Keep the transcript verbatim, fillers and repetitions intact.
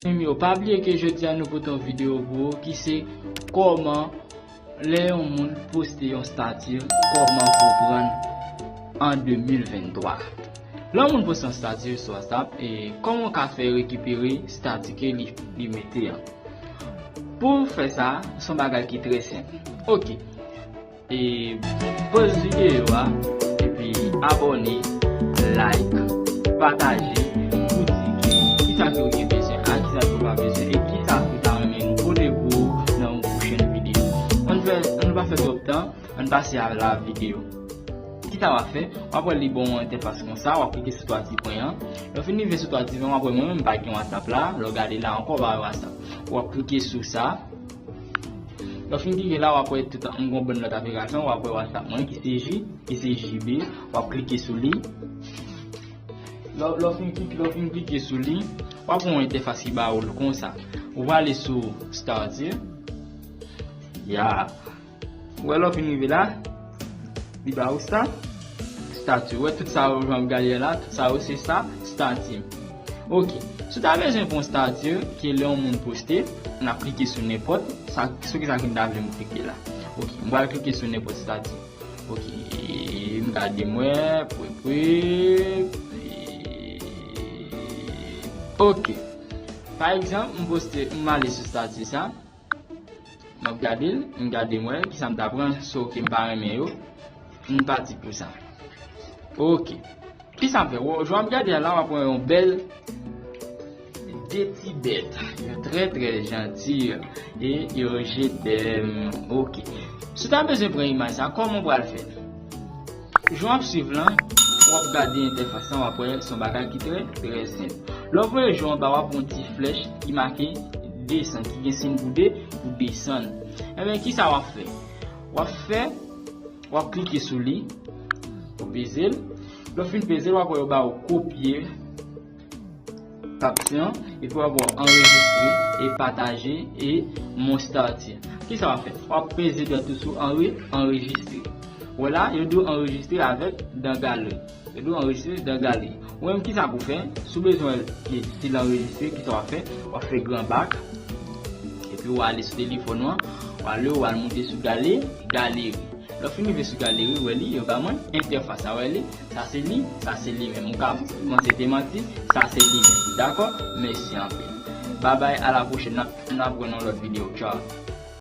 Zanmi yo, pa bliye ke jodi a nou pote yon videyo pou ou ki se kòman lè yon moun poste yon stati, kòman konprann an de mil venntwa. Lè yon moun poste yon stati sou WhatsApp, e kòman w ka fè rekipere stati ke li, li mete an? Pou fè sa, se yon bagay ki trè senp. Ok. E poz videyo a, epi abòne, like, pataje, pou di ki, kisa ke w gen bezwen, ak kisa ke w pa bezwen, e kisa ke w ta renmen nou pote pou ou nan yon pwochèn videyo. Ann fè, ann pa fè twòp tan, ann pase a la videyo. Kisa w ap fè? W ap wè li ba w yon entèfas konsa, w ap klike sou twa ti pwen an. Lè w fin rive sou twa ti pwen, w ap wè mwen menm m pa gen WhatsApp la, lè w gade la ankò, w pa wè WhatsApp. W ap klike sou sa. Lè w fin klike la, w ap wè tout an, m gon bann lòt aplikasyon, w ap wè WhatsApp mwen ki se J, ki se J B, w ap klike sou li. Lè, lè w fin klike, lè w fin klike sou li, w ap wè yon entèfas ki ba ou l konsa. Ou prale sou stati. Ya. Ou wè lè w fin rive la, li ba ou sa. Stati. Ou wè tout sa yo jan ap gade la, tout sa yo se sa, stati. Ok. Si w ta bezwen pran stati ke lè yon moun poste, n ap klike sou nenpòt, sa, sou kisa ke m ta vle m klike la. Ok, m pral klike sou nenpòt stati. Ok, m gade m wè, pwe, pwe. Ok. Pa egzanp, m poste, m ale sou stati sa. M ap gade l, m gade m wè kisa m ta pran, so ke m pa renmen yo. M pati pou sa. Ok. Kisa m fè? Jan w ap gade a la, w ap wè yon bèl de ti bèt. Yo trè, trè janti. E yo je t'aime. Ok. Si w ta bezwen pran imaj sa, kòman w pral fè? Jan w ap swiv lan, w ap gade entèfas lan, w ap wè se yon bagay ki trè, trè senp. Lè w voye je w anba, w ap wè yon ti flèch ki make desann, ki gen siy pou de, pou desann. Enben, kisa w ap fè? W ap fè, w ap klike sou li, w ap peze l. Lè w fin peze l, w ap wè yo ba w kopye kapsyon, epi w ap wè anrejistre e pataje e mon stati. Kisa w ap fè? W ap peze dwèt ou sou anre-, anrejistre. Wè la, yo di w anrejistre avèk dan galeri. Yo di w anrejistre dan galeri. Ou menm, kisa pou w fè? Si w bezwen wè si l anrejistre, kisa w ap fè? W ap fè gran bak. Epi w ale sou telefòn ou an. W ale, w al moute sou gale-, galeri. Lè w fin rive sou galeri, w wè li, yo ba mwen entèfas la, w wè li, sa se li, sa se li menm. Ou ka panse te manti, sa se li menm. Dakò? Mèsi anpil. Babay, a la pwochèn, n ap, n ap wè nan lòt videyo. Tchaw.